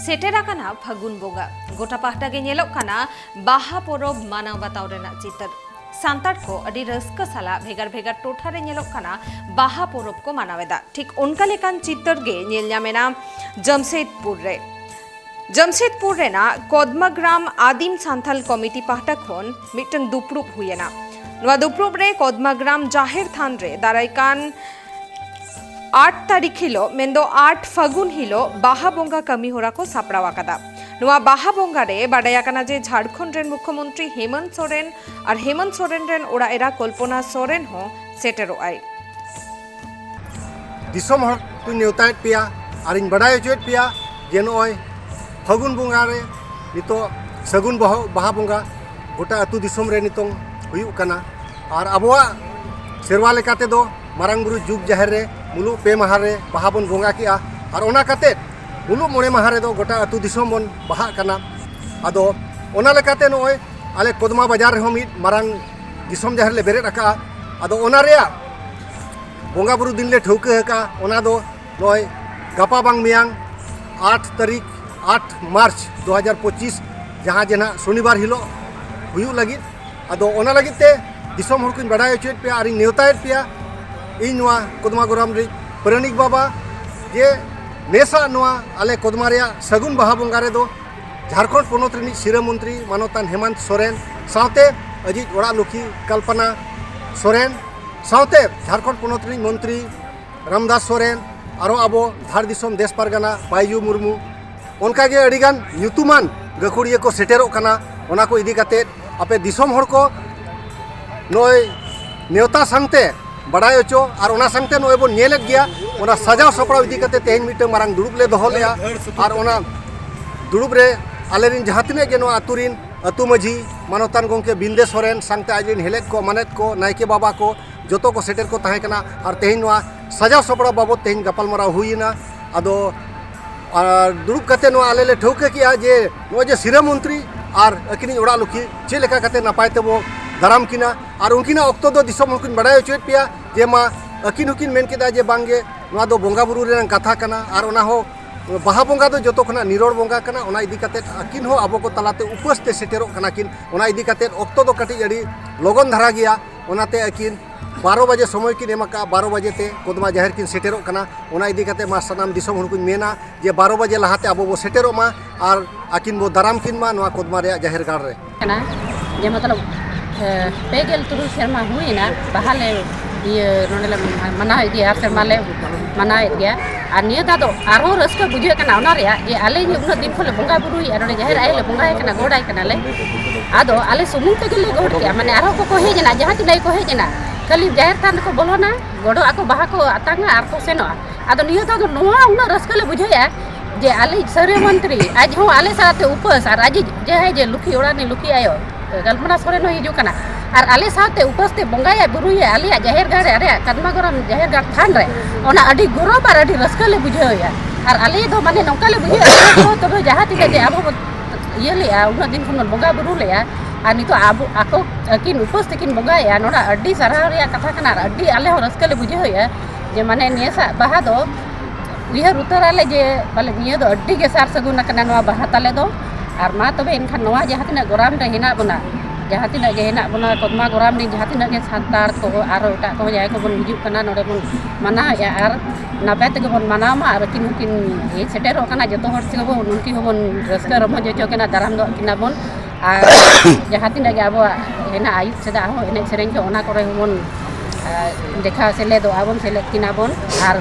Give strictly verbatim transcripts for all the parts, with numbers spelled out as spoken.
ᱥᱮᱴᱮᱨ ᱟᱠᱟᱱᱟ ᱯᱷᱟᱹᱜᱩᱱ ᱵᱚᱸᱜᱟ᱾ ᱜᱚᱴᱟ ᱯᱟᱦᱴᱟ ᱜᱮ ᱧᱮᱞᱚᱜ ᱠᱟᱱᱟ ᱵᱟᱦᱟ ᱯᱚᱨᱚᱵᱽ ᱢᱟᱱᱟᱣ ᱵᱟᱛᱟᱣ ᱨᱮᱱᱟᱜ ᱪᱤᱛᱟᱹᱨ᱾ ᱥᱟᱱᱛᱟᱲ ᱠᱚ ᱟᱹᱰᱤ ᱨᱟᱹᱥᱠᱟᱹ ᱥᱟᱞᱟᱜ ᱵᱷᱮᱜᱟᱨ ᱵᱷᱮᱜᱟᱨ ᱴᱚᱴᱷᱟ ᱨᱮ ᱧᱮᱞᱚᱜ ᱠᱟᱱᱟ ᱵᱟᱦᱟ ᱯᱚᱨᱚᱵᱽ ᱠᱚ ᱢᱟᱱᱟᱣ ᱮᱫᱟ᱾ ᱴᱷᱤᱠ ᱚᱱᱠᱟ ᱞᱮᱠᱟᱱ ᱪᱤᱛᱟᱹᱨ ᱜᱮ ᱧᱮᱞ ᱧᱟᱢ ᱮᱱᱟ ᱡᱟᱢᱥᱮᱫᱽᱯᱩᱨ ᱨᱮ᱾ ᱡᱟᱢᱥᱮᱫᱽᱯᱩᱨ ᱨᱮᱱᱟᱜ ᱠᱚᱫᱢᱟ ᱜᱨᱟᱢ ᱟᱹᱫᱤᱢ ᱥᱟᱱᱛᱟᱞ ᱠᱚᱢᱤᱴᱤ ᱯᱟᱦᱴᱟ ᱠᱷᱚᱱ ᱢᱤᱫᱴᱟᱝ ᱫᱩᱯᱲᱩᱵ ᱦᱩᱭ ᱮᱱᱟ᱾ ᱱᱚᱣᱟ ᱫᱩᱯᱲᱩᱵ ᱨᱮ ᱠᱚᱫᱢᱟ ᱜᱨᱟᱢ ᱡᱟᱦᱮᱨ ᱛᱷᱟᱱ ᱨᱮ ᱫᱟᱨᱟᱭ ᱠᱟᱱ ᱟᱴ ᱛᱟᱹᱨᱤᱠᱷ ᱦᱤᱞᱳᱜ, ᱢᱮᱱᱫᱚ ᱟᱴ ᱯᱷᱟᱹᱜᱩᱱ ᱦᱤᱞᱳᱜ ᱵᱟᱦᱟ ᱵᱚᱸᱜᱟ ᱠᱟᱹᱢᱤ ᱦᱚᱨᱟ ᱠᱚ ᱥᱟᱯᱲᱟᱣ ᱟᱠᱟᱫᱟ᱾ ᱱᱚᱣᱟ ᱵᱟᱦᱟ ᱵᱚᱸᱜᱟ ᱨᱮ ᱵᱟᱰᱟᱭ ᱟᱠᱟᱱᱟ ᱡᱮ ᱡᱷᱟᱲᱠᱷᱚᱸᱰ ᱨᱮᱱ ᱢᱩᱠᱷᱭᱚᱢᱚᱱᱛᱨᱤ ᱦᱮᱢᱚᱱᱛ ᱥᱚᱨᱮᱱ ᱟᱨ ᱦᱮᱢᱚᱱᱛ ᱥᱚᱨᱮᱱ ᱨᱮᱱ ᱚᱲᱟᱜ ᱮᱨᱟ ᱠᱚᱞᱯᱚᱱᱟ ᱥᱚᱨᱮᱱ ᱦᱚᱸ ᱥᱮᱴᱮᱨᱚᱜ ᱟᱭ᱾ ᱫᱤᱥᱚᱢ ᱦᱚᱲ ᱠᱚᱧ ᱱᱮᱣᱛᱟᱭᱮᱫ ᱯᱮᱭᱟ ᱟᱨᱤᱧ ᱵᱟᱰᱟᱭ ᱦᱚᱪᱚᱭᱮᱫ ᱯᱮᱭᱟ ᱡᱮ ᱱᱚᱜᱼᱚᱭ ᱯᱷᱟᱹᱜᱩᱱ ᱵᱚᱸᱜᱟ ᱨᱮ ᱱᱤᱛᱚᱜ ᱥᱟᱹᱜᱩᱱ ᱵᱟᱦᱟ, ᱵᱟᱦᱟ ᱵᱚᱸᱜᱟ ᱜᱚᱴᱟ ᱟᱹᱛᱩ ᱫᱤᱥᱚᱢ ᱨᱮ ᱱᱤᱛᱚᱝ ᱦᱩᱭᱩᱜ ᱠᱟᱱᱟ᱾ ᱟᱨ ᱟᱵᱚᱣᱟᱜ ᱥᱮᱨᱣᱟ ᱞᱮᱠᱟ ᱛᱮᱫᱚ ᱢᱟᱨᱟᱝ ᱵᱩᱨᱩ ᱡᱩᱜᱽ ᱡᱟᱦᱮᱨ ᱨᱮ ᱢᱩᱞᱩᱜ ᱯᱮ ᱢᱟᱦᱟ ᱨᱮ ᱵᱟᱦᱟ ᱵᱚᱱ ᱵᱚᱸᱜᱟ ᱠᱮᱜᱼᱟ᱾ ᱟᱨ ᱚᱱᱟ ᱠᱟᱛᱮᱫ ᱢᱩᱞᱩᱜ ᱢᱚᱬᱮ ᱢᱟᱦᱟ ᱨᱮᱫᱚ ᱜᱚᱴᱟ ᱟᱹᱛᱩ ᱫᱤᱥᱚᱢ ᱵᱚᱱ ᱵᱟᱦᱟᱜ ᱠᱟᱱᱟ᱾ ᱟᱫᱚ ᱚᱱᱟ ᱞᱮᱠᱟᱛᱮ ᱱᱚᱜᱼᱚᱭ ᱟᱞᱮ ᱠᱚᱫᱢᱟ ᱵᱟᱡᱟᱨ ᱨᱮᱦᱚᱸ ᱢᱤᱫ ᱢᱟᱨᱟᱝ ᱫᱤᱥᱚᱢ ᱡᱟᱦᱮᱨ ᱞᱮ ᱵᱮᱨᱮᱫ ᱟᱠᱟᱫᱼᱟ᱾ ᱟᱫᱚ ᱚᱱᱟ ᱨᱮᱭᱟᱜ ᱵᱚᱸᱜᱟ ᱵᱩᱨᱩ ᱫᱤᱱ ᱞᱮ ᱴᱷᱟᱹᱣᱠᱟᱹ ᱟᱠᱟᱫᱼᱟ, ᱚᱱᱟ ᱫᱚ ᱱᱚᱜᱼᱚᱭ ᱜᱟᱯᱟ ᱵᱟᱝ ᱢᱮᱭᱟᱝ ᱟᱴ ᱛᱟᱹᱨᱤᱠᱷ, ᱟᱴ ᱢᱟᱨᱪ ᱫᱩ ᱦᱟᱡᱟᱨ ᱯᱚᱸᱪᱤᱥ, ᱡᱟᱦᱟᱸ ᱡᱮ ᱱᱟᱦᱟᱜ ᱥᱚᱱᱤᱵᱟᱨ ᱦᱤᱞᱳᱜ ᱦᱩᱭᱩᱜ ᱞᱟᱹᱜᱤᱫ᱾ ᱟᱫᱚ ᱚᱱᱟ ᱞᱟᱹᱜᱤᱫ ᱛᱮ ᱫᱤᱥᱚᱢ ᱦᱚᱲ ᱠᱚᱧ ᱵᱟᱰᱟᱭ ᱦᱚᱪᱚᱭᱮᱫ ᱯᱮᱭᱟ ᱟᱨᱤᱧ ᱱᱮᱣᱛᱟᱭᱮᱫ ᱯᱮᱭᱟ, ᱤᱧ ᱱᱚᱣᱟ ᱠᱚᱫᱢᱟ ᱜᱚᱨᱟᱢ ᱨᱤᱡ ᱯᱟᱨᱟᱱᱤᱠ ᱵᱟᱵᱟ, ᱡᱮ ᱱᱮᱥᱟᱜ ᱱᱚᱣᱟ ᱟᱞᱮ ᱠᱚᱫᱢᱟ ᱨᱮᱭᱟᱜ ᱥᱟᱹᱜᱩᱱ ᱵᱟᱦᱟ ᱵᱚᱸᱜᱟ ᱨᱮᱫᱚ ᱡᱷᱟᱲᱠᱷᱚᱸᱰ ᱯᱚᱱᱚᱛ ᱨᱤᱱᱤᱡ ᱥᱤᱨᱟᱹ ᱢᱚᱱᱛᱨᱤ ᱢᱟᱱᱚᱛᱟᱱ ᱦᱮᱢᱟᱱᱛ ᱥᱚᱨᱮᱱ ᱥᱟᱶᱛᱮ ᱟᱡᱤᱡ ᱚᱲᱟᱜ ᱞᱩᱠᱷᱤ ᱠᱚᱞᱯᱚᱱᱟ ᱥᱚᱨᱮᱱ ᱥᱟᱶᱛᱮ ᱡᱷᱟᱲᱠᱷᱚᱸᱰ ᱯᱚᱱᱚᱛ ᱨᱤᱱᱤᱡ ᱢᱚᱱᱛᱨᱤ ᱨᱟᱢᱫᱟᱥ ᱥᱚᱨᱮᱱ, ᱟᱨᱚ ᱟᱵᱚ ᱫᱷᱟᱲ ᱫᱤᱥᱚᱢ ᱫᱮᱥ ᱯᱟᱨᱜᱟᱱᱟ ᱵᱟᱭᱡᱩ ᱢᱩᱨᱢᱩ, ᱚᱱᱠᱟᱜᱮ ᱟᱹᱰᱤᱜᱟᱱ ᱧᱩᱛᱩᱢᱟᱱ ᱜᱟᱹᱠᱷᱩᱲᱤᱭᱟᱹ ᱠᱚ ᱥᱮᱴᱮᱨᱚᱜ ᱠᱟᱱᱟ᱾ ᱚᱱᱟ ᱠᱚ ᱤᱫᱤ ᱠᱟᱛᱮᱫ ᱟᱯᱮ ᱫᱤᱥᱚᱢ ᱦᱚᱲ ᱠᱚ ᱱᱚᱜᱼᱚᱭ ᱱᱮᱣᱛᱟ ᱥᱟᱝᱛᱮ ᱵᱟᱰᱟᱭ ᱦᱚᱪᱚ, ᱟᱨ ᱚᱱᱟ ᱥᱟᱝᱛᱮ ᱱᱚᱜᱼᱚᱭ ᱵᱚᱱ ᱧᱮᱞᱮᱫ ᱜᱮᱭᱟ, ᱚᱱᱟ ᱥᱟᱡᱟᱣ ᱥᱟᱯᱲᱟᱣ ᱤᱫᱤ ᱠᱟᱛᱮ ᱛᱮᱦᱮᱧ ᱢᱤᱫᱴᱟᱝ ᱢᱟᱨᱟᱝ ᱫᱩᱲᱩᱵ ᱞᱮ ᱫᱚᱦᱚ ᱞᱮᱜᱼᱟ᱾ ᱟᱨ ᱚᱱᱟ ᱫᱩᱲᱩᱵ ᱨᱮ ᱟᱞᱮᱨᱮᱱ ᱡᱟᱦᱟᱸ ᱛᱤᱱᱟᱹᱜ ᱜᱮ ᱱᱚᱣᱟ ᱟᱹᱛᱩ ᱨᱤᱱ ᱟᱹᱛᱩ ᱢᱟᱹᱡᱷᱤ ᱢᱟᱱᱚᱛᱟᱱ ᱜᱚᱢᱠᱮ ᱵᱤᱱᱫᱮ ᱥᱚᱨᱮᱱ ᱥᱟᱝᱛᱮ ᱟᱡ ᱨᱮᱱ ᱦᱮᱞᱮᱫ ᱠᱚ, ᱢᱟᱱᱮᱛ ᱠᱚ, ᱱᱟᱭᱠᱮ ᱵᱟᱵᱟ ᱠᱚ, ᱡᱚᱛᱚ ᱠᱚ ᱥᱮᱴᱮᱨ ᱠᱚ ᱛᱟᱦᱮᱸ ᱠᱟᱱᱟ᱾ ᱟᱨ ᱛᱮᱦᱮᱧ ᱱᱚᱣᱟ ᱥᱟᱡᱟᱣ ᱥᱟᱯᱲᱟᱣ ᱵᱟᱵᱚᱫ ᱛᱮᱦᱮᱧ ᱜᱟᱯᱟᱞᱢᱟᱨᱟᱣ ᱦᱩᱭᱮᱱᱟ᱾ ᱟᱫᱚ ᱟᱨ ᱫᱩᱲᱩᱵ ᱠᱟᱛᱮ ᱱᱚᱣᱟ ᱟᱞᱮ ᱞᱮ ᱴᱷᱟᱹᱣᱠᱟᱹ ᱠᱮᱜᱼᱟ ᱡᱮ ᱱᱚᱜᱼᱚᱭ ᱡᱮ ᱥᱤᱨᱟᱹ ᱢᱚᱱᱛᱨᱤ ᱟᱨ ᱟᱹᱠᱤᱱᱤᱡ ᱚᱲᱟᱜ ᱞᱩᱠᱷᱤ ᱪᱮᱫ ᱞᱮᱠᱟ ᱠᱟᱛᱮ ᱱᱟᱯᱟᱭ ᱛᱮᱵᱚ ᱫᱟᱨᱟᱢ ᱠᱤᱱᱟ᱾ ᱟᱨ ᱩᱱᱠᱤᱱᱟᱜ ᱚᱠᱛᱚ ᱫᱚ ᱫᱤᱥᱚᱢ ᱦᱚᱲ ᱠᱤᱱ ᱵᱟᱰᱟᱭ ᱦᱚᱪᱚᱭᱮᱫ ᱯᱮᱭᱟ ᱡᱮ ᱢᱟ ᱟᱹᱠᱤᱱ ᱦᱚᱸᱠᱤᱱ ᱢᱮᱱ ᱠᱮᱫᱟ ᱡᱮ ᱵᱟᱝᱜᱮ, ᱱᱚᱣᱟ ᱫᱚ ᱵᱚᱸᱜᱟ ᱵᱩᱨᱩ ᱨᱮᱱᱟᱜ ᱠᱟᱛᱷᱟ ᱠᱟᱱᱟ᱾ ᱟᱨ ᱚᱱᱟ ᱦᱚᱸ ᱵᱟᱦᱟ ᱵᱚᱸᱜᱟ ᱫᱚ ᱡᱚᱛᱚ ᱠᱷᱚᱱᱟᱜ ᱱᱤᱨᱚᱲ ᱵᱚᱸᱜᱟ ᱠᱟᱱᱟ᱾ ᱚᱱᱟ ᱤᱫᱤ ᱠᱟᱛᱮᱫ ᱟᱹᱠᱤᱱ ᱦᱚᱸ ᱟᱵᱚ ᱠᱚ ᱛᱟᱞᱟᱛᱮ ᱩᱯᱟᱹᱥ ᱛᱮ ᱥᱮᱴᱮᱨᱚᱜ ᱠᱟᱱᱟ ᱠᱤᱱ᱾ ᱚᱱᱟ ᱤᱫᱤ ᱠᱟᱛᱮᱫ ᱚᱠᱛᱚ ᱫᱚ ᱠᱟᱹᱴᱤᱡ ᱟᱹᱰᱤ ᱞᱚᱜᱚᱱ ᱫᱷᱟᱨᱟ ᱜᱮᱭᱟ᱾ ᱚᱱᱟᱛᱮ ᱟᱹᱠᱤᱱ ᱵᱟᱨᱚ ᱵᱟᱡᱮ ᱥᱚᱢᱚᱭ ᱠᱤᱱ ᱮᱢ ᱟᱠᱟᱫᱼᱟ, ᱵᱟᱨᱚ ᱵᱟᱡᱮ ᱛᱮ ᱠᱚᱫᱢᱟ ᱡᱟᱦᱮᱨ ᱠᱤᱱ ᱥᱮᱴᱮᱨᱚᱜ ᱠᱟᱱᱟ᱾ ᱚᱱᱟ ᱤᱫᱤ ᱠᱟᱛᱮᱫ ᱢᱟ ᱥᱟᱱᱟᱢ ᱫᱤᱥᱚᱢ ᱦᱚᱲ ᱠᱚᱧ ᱢᱮᱱᱟ ᱡᱮ ᱵᱟᱨᱚ ᱵᱟᱡᱮ ᱞᱟᱦᱟᱛᱮ ᱟᱵᱚ ᱵᱚ ᱥᱮᱴᱮᱨᱚᱜ ᱢᱟ ᱟᱨ ᱟᱹᱠᱤᱱ ᱵᱚ ᱫᱟᱨᱟᱢ ᱠᱤᱱ ᱢᱟ ᱱᱚᱣᱟ ᱠᱚᱫᱢᱟ ᱨᱮᱭᱟᱜ ᱡᱟᱦᱮᱨ ᱜᱟᱲ ᱨᱮ᱾ ᱠᱟᱱᱟ ᱡᱮ ᱢᱚᱛᱞᱚᱵ, ᱮ, ᱯᱮ ᱜᱮᱞ ᱛᱩᱨᱩᱭ ᱥᱮᱨᱢᱟ ᱦᱩᱭᱮᱱᱟ, ᱵᱟᱦᱟ ᱞᱮ ᱤᱭᱟᱹ ᱱᱚᱰᱮ ᱞᱮ ᱢᱟᱱᱟᱣᱮᱫ ᱜᱮᱭᱟ, ᱦᱟᱨ ᱥᱮᱨᱢᱟ ᱞᱮ ᱢᱟᱱᱟᱣᱮᱫ ᱜᱮᱭᱟ᱾ ᱟᱨ ᱱᱤᱭᱟᱹ ᱫᱷᱟᱣ ᱫᱚ ᱟᱨᱦᱚᱸ ᱨᱟᱹᱥᱠᱟᱹ ᱵᱩᱡᱷᱟᱹᱜ ᱠᱟᱱᱟ ᱚᱱᱟ ᱨᱮᱭᱟᱜ ᱡᱮ ᱟᱞᱮ ᱩᱱᱟᱹᱜ ᱫᱤᱱ ᱠᱷᱚᱱ ᱞᱮ ᱵᱚᱸᱜᱟ ᱵᱩᱨᱩᱭᱮᱫᱼᱟ, ᱱᱚᱰᱮ ᱡᱟᱦᱮᱨ ᱟᱭᱳ ᱞᱮ ᱵᱚᱸᱜᱟᱭ ᱠᱟᱱᱟ, ᱜᱚᱰᱟᱭ ᱠᱟᱱᱟᱞᱮ᱾ ᱟᱫᱚ ᱟᱞᱮ ᱥᱩᱢᱩᱝ ᱛᱮᱜᱮ ᱞᱮ ᱜᱚᱰ ᱠᱮᱜᱼᱟ, ᱢᱟᱱᱮ ᱟᱨᱦᱚᱸ ᱠᱚᱠᱚ ᱦᱮᱡ ᱮᱱᱟ, ᱡᱟᱦᱟᱸ ᱛᱤᱱᱟᱹᱜ ᱜᱮᱠᱚ ᱦᱮᱡ ᱮᱱᱟ, ᱠᱷᱟᱹᱞᱤ ᱡᱟᱦᱮᱨ ᱛᱷᱟᱱ ᱨᱮᱠᱚ ᱵᱚᱞᱚᱱᱟ, ᱜᱚᱰᱚᱜ ᱟᱠᱚ, ᱵᱟᱦᱟ ᱠᱚ ᱟᱛᱟᱝᱟ ᱟᱨ ᱠᱚ ᱥᱮᱱᱚᱜᱼᱟ᱾ ᱟᱫᱚ ᱱᱤᱭᱟᱹ ᱫᱷᱟᱣ ᱫᱚ ᱱᱚᱣᱟ ᱩᱱᱟᱹᱜ ᱨᱟᱹᱥᱠᱟᱹ ᱞᱮ ᱵᱩᱡᱷᱟᱹᱣᱮᱫᱼᱟ ᱡᱮ ᱟᱞᱮ ᱥᱟᱹᱨᱤ ᱢᱚᱱᱛᱨᱤ ᱟᱡ ᱦᱚᱸ ᱟᱞᱮ ᱥᱟᱶᱛᱮ ᱩᱯᱟᱹᱥ ᱟᱨ ᱟᱡ ᱡᱟᱦᱟᱸᱭ ᱡᱮ ᱞᱩᱠᱷᱤ ᱚᱲᱟᱜ ᱨᱤᱱᱤᱡ ᱞᱩᱠᱷᱤ ᱟᱭᱳ ᱠᱚᱞᱯᱚᱱᱟ ᱥᱚᱨᱮᱱ ᱦᱚᱸ ᱦᱤᱡᱩᱜ ᱠᱟᱱᱟ᱾ ᱟᱨ ᱟᱞᱮ ᱥᱟᱶᱛᱮ ᱩᱯᱟᱹᱥ ᱛᱮ ᱵᱚᱸᱜᱟᱭᱟ, ᱵᱩᱨᱩᱭᱟ ᱟᱞᱮᱭᱟᱜ ᱡᱟᱦᱮᱨ ᱜᱟᱲ ᱨᱮ, ᱟᱞᱮᱭᱟᱜ ᱠᱟᱫᱢᱟ ᱜᱚᱨᱟᱢ ᱡᱟᱦᱮᱨ ᱜᱟᱲ ᱛᱷᱟᱱ ᱨᱮ, ᱚᱱᱟ ᱟᱹᱰᱤ ᱜᱚᱨᱚᱵᱽ ᱟᱨ ᱟᱹᱰᱤ ᱨᱟᱹᱥᱠᱟᱹ ᱞᱮ ᱵᱩᱡᱷᱟᱹᱣᱮᱫᱼᱟ᱾ ᱟᱨ ᱟᱞᱮ ᱫᱚ ᱢᱟᱱᱮ ᱱᱚᱝᱠᱟ ᱞᱮ ᱵᱩᱡᱷᱟᱹᱣᱮᱫᱼᱟ, ᱛᱚᱵᱮ ᱡᱟᱦᱟᱸ ᱛᱤᱱᱟᱹᱜ ᱡᱮ ᱟᱵᱚ ᱵᱚᱱ ᱤᱭᱟᱹ ᱞᱮᱜᱼᱟ, ᱩᱱᱟᱹᱜ ᱫᱤᱱ ᱠᱷᱚᱱ ᱵᱚᱱ ᱵᱚᱸᱜᱟ ᱵᱩᱨᱩ ᱞᱮᱜᱼᱟ, ᱟᱨ ᱱᱤᱛᱚᱜ ᱟᱵᱚ, ᱟᱠᱚ ᱟᱹᱠᱤᱱ ᱩᱯᱟᱹᱥ ᱛᱮᱠᱤᱱ ᱵᱚᱸᱜᱟᱭᱮᱜᱼᱟ, ᱱᱚᱰᱮ ᱟᱹᱰᱤ ᱥᱟᱨᱦᱟᱣ ᱨᱮᱭᱟᱜ ᱠᱟᱛᱷᱟ ᱠᱟᱱᱟ᱾ ᱟᱨ ᱟᱹᱰᱤ ᱟᱞᱮ ᱦᱚᱸ ᱨᱟᱹᱥᱠᱟᱹ ᱞᱮ ᱵᱩᱡᱷᱟᱹᱣᱮᱜᱼᱟ ᱡᱮ ᱢᱟᱱᱮ ᱱᱤᱭᱟᱹ ᱥᱟᱜ ᱵᱟᱦᱟ ᱫᱚ ᱩᱭᱦᱟᱹᱨ ᱩᱛᱟᱹᱨᱟᱞᱮ ᱡᱮ ᱵᱚᱞᱮ ᱱᱤᱭᱟᱹ ᱫᱚ ᱟᱹᱰᱤ ᱜᱮ ᱥᱟᱨ ᱥᱟᱹᱜᱩᱱ ᱟᱠᱟᱱᱟ ᱱᱚᱣᱟ ᱵᱟᱦᱟ ᱛᱟᱞᱮ ᱫᱚ᱾ ᱟᱨ ᱢᱟ ᱛᱚᱵᱮ ᱮᱱᱠᱷᱟᱱ ᱱᱚᱣᱟ ᱡᱟᱦᱟᱸ ᱛᱤᱱᱟᱹᱜ ᱜᱚᱨᱟᱢ ᱨᱮ ᱦᱮᱱᱟᱜ ᱵᱚᱱᱟ, ᱡᱟᱦᱟᱸ ᱛᱤᱱᱟᱹᱜ ᱜᱮ ᱦᱮᱱᱟᱜ ᱵᱚᱱᱟ ᱠᱚᱫᱢᱟ ᱜᱚᱨᱟᱢ ᱨᱮᱱ ᱡᱟᱦᱟᱸ ᱛᱤᱱᱟᱹᱜ ᱜᱮ ᱥᱟᱱᱛᱟᱲ ᱠᱚ ᱟᱨ ᱮᱴᱟᱜ ᱠᱚ ᱡᱟᱦᱟᱸᱭ ᱠᱚᱵᱚᱱ ᱦᱤᱡᱩᱜ ᱠᱟᱱᱟ, ᱱᱚᱰᱮ ᱵᱚᱱ ᱢᱟᱱᱟᱣᱮᱜᱼᱟ ᱟᱨ ᱱᱟᱯᱟᱭ ᱛᱮᱜᱮ ᱵᱚᱱ ᱢᱟᱱᱟᱣ ᱢᱟ᱾ ᱟᱨ ᱟᱹᱠᱤᱱ ᱦᱚᱸᱠᱤᱱ ᱦᱮᱡ ᱥᱮᱴᱮᱨᱚᱜ ᱠᱟᱱᱟ, ᱡᱚᱛᱚ ᱦᱚᱲ ᱛᱮᱜᱮ ᱵᱚᱱ ᱩᱱᱠᱤᱱ ᱦᱚᱸᱵᱚᱱ ᱨᱟᱹᱥᱠᱟᱹ ᱨᱚᱢᱚᱡᱽ ᱦᱚᱪᱚ ᱠᱤᱱᱟ, ᱫᱟᱨᱟᱢ ᱫᱚ ᱠᱤᱱᱟ ᱵᱚᱱ᱾ ᱟᱨ ᱡᱟᱦᱟᱸ ᱛᱤᱱᱟᱹᱜ ᱜᱮ ᱟᱵᱚᱣᱟᱜ ᱦᱮᱱᱟᱜᱼᱟ ᱟᱹᱭᱩᱵ ᱥᱮᱫᱟᱜ ᱦᱚᱸ ᱮᱱᱮᱡ ᱥᱮᱨᱮᱧ ᱠᱚ, ᱚᱱᱟ ᱠᱚᱨᱮ ᱦᱚᱸᱵᱚᱱ, ᱟᱨ ᱫᱮᱠᱷᱟ ᱥᱮᱞᱮᱫᱚᱜᱼᱟ ᱵᱚᱱ, ᱥᱮᱞᱮᱫ ᱠᱤᱱᱟ ᱵᱚᱱ ᱟᱨ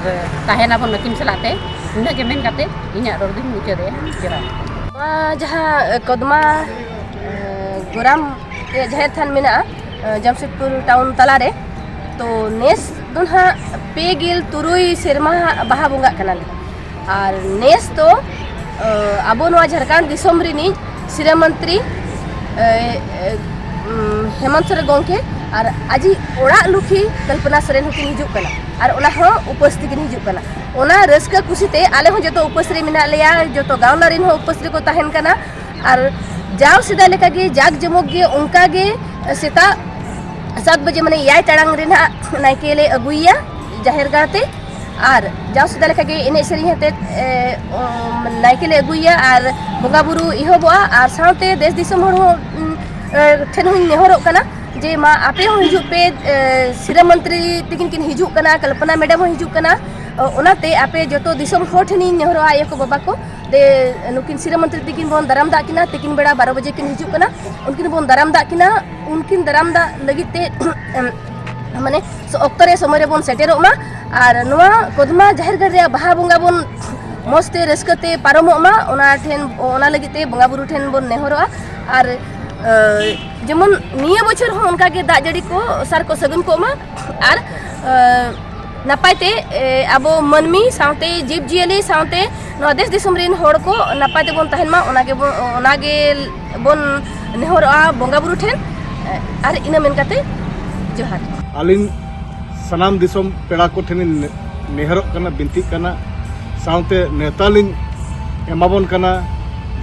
ᱛᱟᱦᱮᱱᱟᱵᱚᱱ ᱱᱩᱠᱤᱱ ᱥᱟᱞᱟᱜ ᱛᱮ᱾ ᱱᱤᱱᱟᱹᱜ ᱜᱮ ᱢᱮᱱ ᱠᱟᱛᱮ ᱤᱧᱟᱹᱜ ᱨᱚᱲ ᱫᱩᱧ ᱢᱩᱪᱟᱹᱫᱮᱜᱼᱟ᱾ ᱡᱚᱦᱟᱨ᱾ ᱱᱚᱣᱟ ᱡᱟᱦᱟᱸ, ᱮ, ᱠᱚᱫᱢᱟ, ᱮ, ᱜᱚᱨᱟᱢ ᱨᱮᱭᱟᱜ ᱡᱟᱦᱮᱨ ᱛᱷᱟᱱ ᱢᱮᱱᱟᱜᱼᱟ, ᱮ, ᱡᱟᱢᱥᱮᱫᱽᱯᱩᱨ ᱴᱟᱣᱩᱱ ᱛᱟᱞᱟᱨᱮ, ᱛᱚ ᱱᱮᱥ ᱫᱚ ᱱᱟᱦᱟᱜ ᱯᱮ ᱜᱮᱞ ᱛᱩᱨᱩᱭ ᱥᱮᱨᱢᱟ ᱦᱟᱸᱜ ᱵᱟᱦᱟ ᱵᱚᱸᱜᱟᱜ ᱠᱟᱱᱟᱞᱮ᱾ ᱟᱨ ᱱᱮᱥ ᱫᱚ, ᱮ, ᱟᱵᱚ ᱱᱚᱣᱟ ᱡᱷᱟᱲᱠᱷᱚᱸᱰ ᱫᱤᱥᱚᱢ ᱨᱤᱱᱤᱡ ᱥᱤᱨᱟᱹ ᱢᱚᱱᱛᱨᱤ, ᱮ, ᱮ, ᱩᱢ, ᱦᱮᱢᱚᱱᱛ ᱥᱚᱨᱮᱱ ᱜᱚᱢᱠᱮ ᱟᱨ ᱟᱡᱤᱡ ᱚᱲᱟᱜ ᱞᱩᱠᱷᱤ ᱠᱚᱞᱯᱚᱱᱟ ᱥᱚᱨᱮᱱ ᱦᱚᱸᱠᱤᱱ ᱦᱤᱡᱩᱜ ᱠᱟᱱᱟ᱾ ᱟᱨ ᱚᱱᱟ ᱦᱚᱸ ᱩᱯᱟᱹᱥ ᱛᱮᱠᱤᱱ ᱦᱤᱡᱩᱜ ᱠᱟᱱᱟ᱾ ᱚᱱᱟ ᱨᱟᱹᱥᱠᱟᱹ ᱠᱩᱥᱤᱛᱮ ᱟᱞᱮ ᱦᱚᱸ ᱡᱚᱛᱚ ᱩᱯᱟᱹᱥ ᱨᱮ ᱢᱮᱱᱟᱜ ᱞᱮᱭᱟ, ᱡᱚᱛᱚ ᱜᱟᱶᱞᱟ ᱨᱮᱱ ᱦᱚᱸ ᱩᱯᱟᱹᱥ ᱨᱮᱠᱚ ᱛᱟᱦᱮᱱ ᱠᱟᱱᱟ᱾ ᱟᱨ ᱡᱟᱣ ᱥᱮᱫᱟᱭ ᱞᱮᱠᱟᱜᱮ ᱡᱟᱠ ᱡᱚᱢᱚᱠ ᱜᱮ ᱚᱱᱠᱟ ᱜᱮ ᱥᱮᱛᱟᱜ ᱥᱟᱛ ᱵᱟᱡᱮ, ᱢᱟᱱᱮ ᱮᱭᱟᱭ ᱴᱟᱲᱟᱝ ᱨᱮ ᱱᱟᱦᱟᱜ ᱱᱟᱭᱠᱮ ᱞᱮ ᱟᱹᱜᱩᱭᱮᱭᱟ ᱡᱟᱦᱮᱨ ᱜᱟᱲ ᱛᱮ᱾ ᱟᱨ ᱡᱟᱣ ᱥᱮᱫᱟᱭ ᱞᱮᱠᱟᱜᱮ ᱮᱱᱮᱡ ᱥᱮᱨᱮᱧ ᱟᱛᱮᱫ ᱮ, ᱚ, ᱱᱟᱭᱠᱮ ᱞᱮ ᱟᱹᱜᱩᱭᱮᱭᱟ ᱟᱨ ᱵᱚᱸᱜᱟ ᱵᱩᱨᱩ ᱮᱦᱚᱵᱚᱜᱼᱟ᱾ ᱟᱨ ᱥᱟᱶᱛᱮ ᱫᱮᱥ ᱫᱤᱥᱚᱢ ᱦᱚᱲ ᱦᱚᱸ ᱩᱢ, ᱮ, ᱴᱷᱮᱱ ᱦᱚᱸᱧ ᱱᱮᱦᱚᱨᱚᱜ ᱠᱟᱱᱟ ᱡᱮ ᱢᱟ ᱟᱯᱮ ᱦᱚᱸ ᱦᱤᱡᱩᱜ ᱯᱮ, ᱮ, ᱥᱤᱨᱟᱹ ᱢᱚᱱᱛᱨᱤ ᱛᱤᱠᱤᱱ ᱠᱤᱱ ᱦᱤᱡᱩᱜ ᱠᱟᱱᱟ, ᱠᱚᱞᱯᱚᱱᱟ ᱢᱮᱰᱟᱢ ᱦᱚᱸ ᱦᱤᱡᱩᱜ ᱠᱟᱱᱟ᱾ ᱚ, ᱚᱱᱟᱛᱮ ᱟᱯᱮ ᱡᱚᱛᱚ ᱫᱤᱥᱚᱢ ᱦᱚᱲ ᱴᱷᱮᱱᱤᱧ ᱱᱮᱦᱚᱨᱚᱜᱼᱟ, ᱟᱭᱳ ᱠᱚ ᱵᱟᱵᱟ ᱠᱚ, ᱫᱮ ᱱᱩᱠᱤᱱ ᱥᱤᱨᱟᱹ ᱢᱚᱱᱛᱨᱤ ᱛᱤᱠᱤᱱ ᱵᱚᱱ ᱫᱟᱨᱟᱢ ᱫᱟᱜ ᱠᱤᱱᱟ, ᱛᱤᱠᱤᱱ ᱵᱮᱲᱟ ᱵᱟᱨᱚ ᱵᱟᱡᱮ ᱠᱤᱱ ᱦᱤᱡᱩᱜ ᱠᱟᱱᱟ, ᱩᱱᱠᱤᱱ ᱵᱚᱱ ᱫᱟᱨᱟᱢ ᱫᱟᱜ ᱠᱤᱱᱟ᱾ ᱩᱱᱠᱤᱱ ᱫᱟᱨᱟᱢ ᱫᱟᱜ ᱞᱟᱹᱜᱤᱫ ᱛᱮ ᱢᱟᱱᱮ ᱚᱠᱛᱚ ᱨᱮ ᱥᱚᱢᱚᱭ ᱨᱮᱵᱚᱱ ᱥᱮᱴᱮᱨᱚᱜ ᱢᱟ᱾ ᱟᱨ ᱱᱚᱣᱟ ᱠᱚᱫᱢᱟ ᱡᱟᱦᱮᱨ ᱜᱟᱲ ᱨᱮᱭᱟᱜ ᱵᱟᱦᱟ ᱵᱚᱸᱜᱟ ᱵᱚᱱ ᱢᱚᱡᱽ ᱛᱮ ᱨᱟᱹᱥᱠᱟᱹ ᱛᱮ ᱯᱟᱨᱚᱢᱚᱜ ᱢᱟ, ᱚᱱᱟ ᱴᱷᱮᱱ, ᱚᱱᱟ ᱞᱟᱹᱜᱤᱫ ᱛᱮ ᱵᱚᱸᱜᱟ ᱵᱩᱨᱩ ᱴᱷᱮᱱ ᱵᱚᱱ ᱱᱮᱦᱚᱨᱚᱜᱼᱟ᱾ ᱟᱨ ᱮ, ᱡᱮᱢᱚᱱ ᱱᱤᱭᱟᱹ ᱵᱚᱪᱷᱚᱨ ᱦᱚᱸ ᱚᱱᱠᱟ ᱜᱮ ᱫᱟᱜ ᱡᱟᱹᱲᱤ ᱠᱚ ᱥᱟᱨ ᱠᱚ ᱥᱟᱹᱜᱩᱱ ᱠᱚᱜ ᱢᱟ᱾ ᱟᱨ ᱮ, ᱱᱟᱯᱟᱭ ᱛᱮ ᱮ, ᱟᱵᱚ ᱢᱟᱹᱱᱢᱤ ᱥᱟᱶᱛᱮ ᱡᱤᱵᱽ ᱡᱤᱭᱟᱹᱞᱤ ᱥᱟᱶᱛᱮ ᱱᱚᱣᱟ ᱫᱮᱥ ᱫᱤᱥᱚᱢ ᱨᱮᱱ ᱦᱚᱲ ᱠᱚ ᱱᱟᱯᱟᱭ ᱛᱮᱵᱚᱱ ᱛᱟᱦᱮᱱ ᱢᱟ, ᱚᱱᱟ ᱜᱮᱵᱚᱱ, ᱚᱱᱟ ᱜᱮ ᱵᱚᱱ ᱱᱮᱦᱚᱨᱚᱜᱼᱟ ᱵᱚᱸᱜᱟ ᱵᱩᱨᱩ ᱴᱷᱮᱱ᱾ ᱟᱨ ᱤᱱᱟᱹ ᱢᱮᱱ ᱠᱟᱛᱮ ᱡᱚᱦᱟᱨ᱾ ᱟᱹᱞᱤᱧ ᱥᱟᱱᱟᱢ ᱫᱤᱥᱚᱢ ᱯᱮᱲᱟ ᱠᱚ ᱴᱷᱮᱱᱤᱧ ᱱᱮ-, ᱱᱮᱦᱚᱨᱚᱜ ᱠᱟᱱᱟ, ᱵᱤᱱᱛᱤᱜ ᱠᱟᱱᱟ, ᱥᱟᱶᱛᱮ ᱱᱮᱣᱛᱟ ᱞᱤᱧ ᱮᱢᱟᱵᱚᱱ ᱠᱟᱱᱟ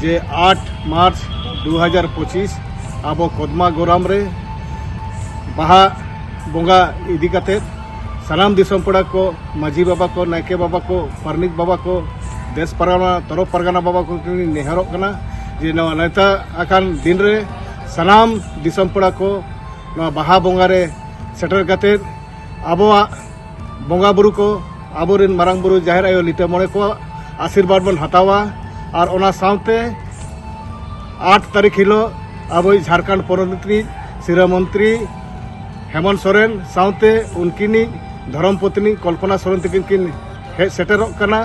ᱡᱮ ᱟᱴ ᱢᱟᱨᱪ ᱫᱩ ᱦᱟᱡᱟᱨ ᱯᱚᱸᱪᱤᱥ ᱟᱵᱚ ᱠᱚᱫᱢᱟ ᱜᱚᱨᱟᱢ ᱨᱮ ᱵᱟᱦᱟ ᱵᱚᱸᱜᱟ ᱤᱫᱤ ᱠᱟᱛᱮ ᱥᱟᱱᱟᱢ ᱫᱤᱥᱚᱢ ᱯᱮᱲᱟ ᱠᱚ, ᱢᱟᱹᱡᱷᱤ ᱵᱟᱵᱟ ᱠᱚ, ᱱᱟᱭᱠᱮ ᱵᱟᱵᱟ ᱠᱚ, ᱯᱟᱨᱟᱱᱤᱠ ᱵᱟᱵᱟ ᱠᱚ, ᱫᱮᱥ ᱯᱟᱨᱜᱟᱱᱟ, ᱛᱚᱨᱚᱯ ᱯᱟᱨᱜᱟᱱᱟ ᱵᱟᱵᱟ ᱠᱚ ᱴᱷᱮᱱ ᱞᱤᱧ ᱱᱮᱦᱚᱨᱚᱜ ᱠᱟᱱᱟ ᱡᱮ ᱱᱚᱣᱟ ᱱᱮᱣᱛᱟ ᱟᱠᱟᱱ ᱫᱤᱱ ᱨᱮ ᱥᱟᱱᱟᱢ ᱫᱤᱥᱚᱢ ᱯᱮᱲᱟ ᱠᱚ ᱱᱚᱣᱟ ᱵᱟᱦᱟ ᱵᱚᱸᱜᱟ ᱨᱮ ᱥᱮᱴᱮᱨ ᱠᱟᱛᱮ ᱟᱵᱚᱣᱟᱜ ᱵᱚᱸᱜᱟ ᱵᱩᱨᱩ ᱠᱚ, ᱟᱵᱚᱨᱮᱱ ᱢᱟᱨᱟᱝ ᱵᱩᱨᱩ, ᱡᱟᱦᱮᱨ ᱟᱭᱳ, ᱞᱤᱴᱟᱹ ᱢᱚᱬᱮ ᱠᱚᱣᱟᱜ ᱟᱥᱤᱨᱵᱟᱫᱽ ᱵᱚᱱ ᱦᱟᱛᱟᱣᱟ᱾ ᱟᱨ ᱚᱱᱟ ᱥᱟᱶᱛᱮ ᱟᱴ ᱛᱟᱹᱨᱤᱠᱷ ᱦᱤᱞᱳᱜ ᱟᱵᱚᱭᱤᱡ ᱡᱷᱟᱲᱠᱷᱚᱸᱰ ᱯᱚᱱᱚᱛ ᱨᱤᱱᱤᱡ ᱥᱤᱨᱟᱹ ᱢᱚᱱᱛᱨᱤ ᱦᱮᱢᱚᱱᱛ ᱥᱚᱨᱮᱱ ᱥᱟᱶᱛᱮ ᱩᱱᱠᱤᱱᱤᱡ ᱫᱷᱚᱨᱚᱢ ᱯᱚᱛᱱᱤ ᱠᱚᱞᱯᱚᱱᱟ ᱥᱚᱨᱮᱱ ᱛᱟᱹᱠᱤᱱ ᱠᱤᱱ ᱦᱮᱡ ᱥᱮᱴᱮᱨᱚᱜ ᱠᱟᱱᱟ᱾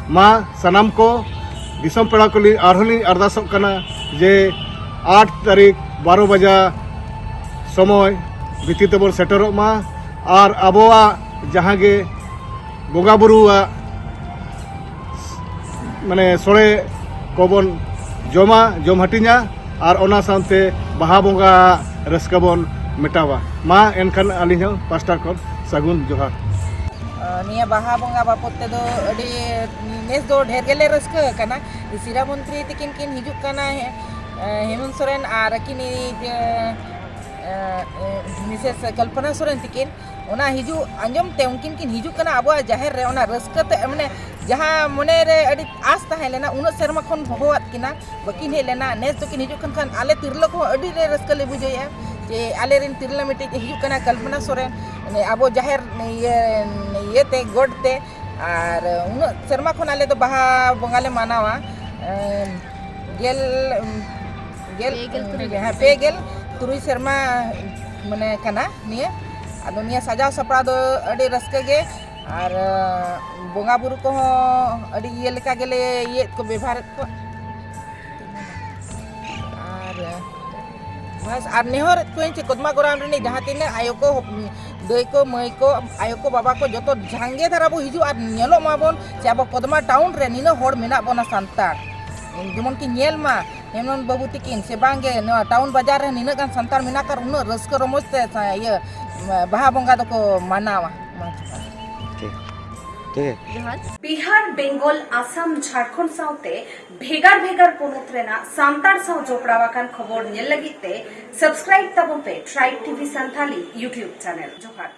ᱢᱟ ᱥᱟᱱᱟᱢ ᱠᱚ ᱫᱤᱥᱚᱢ ᱯᱮᱲᱟ ᱠᱚᱞᱤᱧ ᱟᱨᱦᱚᱸ ᱞᱤᱧ ᱟᱨᱫᱟᱥᱚᱜ ᱠᱟᱱᱟ ᱡᱮ ᱟᱴ ᱛᱟᱹᱨᱤᱠᱷ ᱵᱟᱨᱚ ᱵᱟᱡᱟ ᱥᱚᱢᱚᱭ ᱵᱷᱤᱛᱤᱨ ᱛᱮᱵᱚᱱ ᱥᱮᱴᱮᱨᱚᱜ ᱢᱟ᱾ ᱟᱨ ᱟᱵᱚᱣᱟᱜ ᱡᱟᱦᱟᱸ ᱜᱮ ᱵᱚᱸᱜᱟ ᱵᱩᱨᱩᱣᱟᱜ ᱢᱟᱱᱮ ᱥᱚᱲᱮ ᱠᱚᱵᱚᱱ ᱡᱚᱢᱟ, ᱡᱚᱢ ᱦᱟᱹᱴᱤᱧᱟ, ᱟᱨ ᱚᱱᱟ ᱥᱟᱶᱛᱮ ᱵᱟᱦᱟ ᱵᱚᱸᱜᱟ ᱨᱟᱹᱥᱠᱟᱹ ᱵᱚᱱ ᱢᱮᱴᱟᱣᱟ᱾ ᱢᱟ ᱮᱱᱠᱷᱟᱱ ᱟᱹᱞᱤᱧ ᱦᱚᱸ ᱯᱟᱥᱴᱟ ᱠᱷᱚᱱ ᱥᱟᱹᱜᱩᱱ ᱡᱚᱦᱟᱨ᱾ ᱱᱤᱭᱟᱹ ᱵᱟᱦᱟ ᱵᱚᱸᱜᱟ ᱵᱟᱵᱚᱫ ᱛᱮᱫᱚ ᱟᱹᱰᱤ ᱱᱮᱥ ᱫᱚ ᱰᱷᱮᱨ ᱜᱮᱞᱮ ᱨᱟᱹᱥᱠᱟᱹ ᱟᱠᱟᱱᱟ᱾ ᱥᱤᱨᱟ ᱢᱚᱱᱛᱨᱤ ᱛᱤᱠᱤᱱ ᱠᱤᱱ ᱦᱤᱡᱩᱜ ᱠᱟᱱᱟ, ᱦᱮ-, ᱦᱮᱢᱚᱱᱛ ᱥᱚᱨᱮᱱ ᱟᱨ ᱟᱹᱠᱤᱱᱤᱡ, ᱮ, ᱢᱤᱥᱮᱥ ᱠᱚᱞᱯᱚᱱᱟ ᱥᱚᱨᱮᱱ ᱛᱤᱠᱤᱱ ᱚᱱᱟ ᱦᱤᱡᱩᱜ ᱟᱸᱡᱚᱢ ᱛᱮ ᱩᱱᱠᱤᱱ ᱠᱤᱱ ᱦᱤᱡᱩᱜ ᱠᱟᱱᱟ ᱟᱵᱚᱣᱟᱜ ᱡᱟᱦᱮᱨ ᱨᱮ᱾ ᱚᱱᱟ ᱨᱟᱹᱥᱠᱟᱹ ᱛᱮ, ᱢᱟᱱᱮ, ᱡᱟᱦᱟᱸ ᱢᱚᱱᱮ ᱨᱮ ᱟᱹᱰᱤ ᱟᱥ ᱛᱟᱦᱮᱸ ᱞᱮᱱᱟ, ᱩᱱᱟᱹᱜ ᱥᱮᱨᱢᱟ ᱠᱷᱚᱱ ᱦᱚᱦᱚᱣᱟᱫ ᱠᱤᱱᱟ, ᱵᱟᱹᱠᱤᱱ ᱦᱮᱡ ᱞᱮᱱᱟ᱾ ᱱᱮᱥ ᱫᱚᱠᱤᱱ ᱦᱤᱡᱩᱜ ᱠᱟᱱ ᱠᱷᱟᱱ ᱟᱞᱮ ᱛᱤᱨᱞᱟᱹ ᱠᱚᱦᱚᱸ ᱟᱹᱰᱤ ᱞᱮ ᱨᱟᱹᱥᱠᱟᱹ ᱞᱮ ᱵᱩᱡᱷᱟᱹᱣᱮᱫᱼᱟ ᱡᱮ ᱟᱞᱮᱨᱮᱱ ᱛᱤᱨᱞᱟᱹ ᱢᱤᱫᱴᱤᱡ ᱦᱤᱡᱩᱜ ᱠᱟᱱᱟ, ᱠᱚᱞᱯᱚᱱᱟ ᱥᱚᱨᱮᱱ, ᱢᱟᱱᱮ, ᱟᱵᱚ ᱡᱟᱦᱮᱨ ᱤᱭᱟᱹ, ᱤᱭᱟᱹᱛᱮ, ᱜᱚᱰ ᱛᱮ᱾ ᱟᱨ ᱩᱱᱟᱹᱜ ᱥᱮᱨᱢᱟ ᱠᱷᱚᱱ ᱟᱞᱮ ᱫᱚ ᱵᱟᱦᱟ ᱵᱚᱸᱜᱟ ᱞᱮ ᱢᱟᱱᱟᱣᱟ᱾ ᱮᱸ, ᱜᱮᱞ, ᱜᱮᱞ, ᱯᱮ ᱜᱮᱞ ᱛᱩᱨᱩᱭ᱾ ᱦᱮᱸ, ᱯᱮ ᱜᱮᱞ ᱛᱩᱨᱩᱭ ᱥᱮᱨᱢᱟ, ᱢᱟᱱᱮ, ᱠᱟᱱᱟ ᱱᱤᱭᱟᱹ᱾ ᱟᱫᱚ ᱱᱤᱭᱟᱹ ᱥᱟᱡᱟᱣ ᱥᱟᱯᱲᱟᱣ ᱫᱚ ᱟᱹᱰᱤ ᱨᱟᱹᱥᱠᱟᱹ ᱜᱮ, ᱟᱨ ᱵᱚᱸᱜᱟ ᱵᱩᱨᱩ ᱠᱚᱦᱚᱸ ᱟᱹᱰᱤ ᱤᱭᱟᱹ ᱞᱮᱠᱟ ᱜᱮᱞᱮ ᱤᱭᱟᱹᱭᱮᱫ ᱠᱚ, ᱵᱮᱵᱷᱟᱨᱮᱫ ᱠᱚᱣᱟ᱾ ᱟᱨ ᱵᱟᱥ, ᱟᱨ ᱱᱮᱦᱚᱨᱮᱫ ᱠᱚᱣᱟᱧ ᱪᱮ ᱠᱚᱫᱢᱟ ᱜᱚᱨᱟᱢ ᱨᱤᱱᱤᱡ ᱡᱟᱦᱟᱸ ᱛᱤᱱᱟᱹᱜ ᱟᱭᱳ ᱠᱚ, ᱫᱟᱹᱭ ᱠᱚ, ᱢᱟᱹᱭ ᱠᱚ, ᱟᱭᱳ ᱠᱚ, ᱵᱟᱵᱟ ᱠᱚ, ᱡᱚᱛᱚ ᱡᱟᱸᱜᱮ ᱫᱷᱟᱨᱟ ᱵᱚ ᱦᱤᱡᱩᱜ ᱟᱨ ᱧᱮᱞᱚᱜ ᱢᱟᱵᱚᱱ ᱪᱮ ᱟᱵᱚ ᱠᱚᱫᱢᱟ ᱴᱟᱣᱩᱱ ᱨᱮ ᱱᱤᱱᱟᱹᱜ ᱦᱚᱲ ᱢᱮᱱᱟᱜ ᱵᱚᱱᱟ ᱥᱟᱱᱛᱟᱲ᱾ ᱡᱮᱢᱚᱱ ᱠᱤ ᱧᱮᱞ ᱢᱟ ᱦᱮᱢᱱᱚᱱ ᱵᱟᱹᱵᱩ ᱛᱤᱠᱤᱱ ᱥᱮ ᱵᱟᱝᱜᱮ, ᱱᱚᱣᱟ ᱴᱟᱣᱩᱱ ᱵᱟᱡᱟᱨ ᱨᱮ ᱱᱤᱱᱟᱹᱜ ᱜᱟᱱ ᱥᱟᱱᱛᱟᱲ ᱢᱮᱱᱟᱜ ᱠᱚᱣᱟ, ᱩᱱᱟᱹᱜ ᱨᱟᱹᱥᱠᱟᱹ ᱨᱚᱢᱚᱡᱽ ᱛᱮ ᱥᱟ-, ᱤᱭᱟᱹ, ᱵᱟᱦᱟ ᱵᱚᱸᱜᱟ ᱫᱚᱠᱚ ᱢᱟᱱᱟᱣᱟ᱾ ᱢᱟ ᱡᱚᱦᱟᱨ᱾ ᱴᱷᱤᱠ, ᱴᱷᱤᱠ᱾ ᱡᱚᱦᱟᱨ᱾ ᱵᱤᱦᱟᱨ, ᱵᱮᱝᱜᱚᱞ, ᱟᱥᱟᱢ, ᱡᱷᱟᱲᱠᱷᱚᱸᱰ ᱥᱟᱶᱛᱮ ᱵᱷᱮᱜᱟᱨ ᱵᱷᱮᱜᱟᱨ ᱯᱚᱱᱚᱛ ᱨᱮᱱᱟᱜ ᱥᱟᱱᱛᱟᱲ ᱥᱟᱶ ᱡᱚᱯᱲᱟᱣ ᱟᱠᱟᱱ ᱠᱷᱚᱵᱚᱨ ᱧᱮᱞ ᱞᱟᱹᱜᱤᱫ ᱛᱮ subscribe ᱛᱟᱵᱚᱱ ᱯᱮ Tribe T V Santali YouTube channel᱾ ᱡᱚᱦᱟᱨ᱾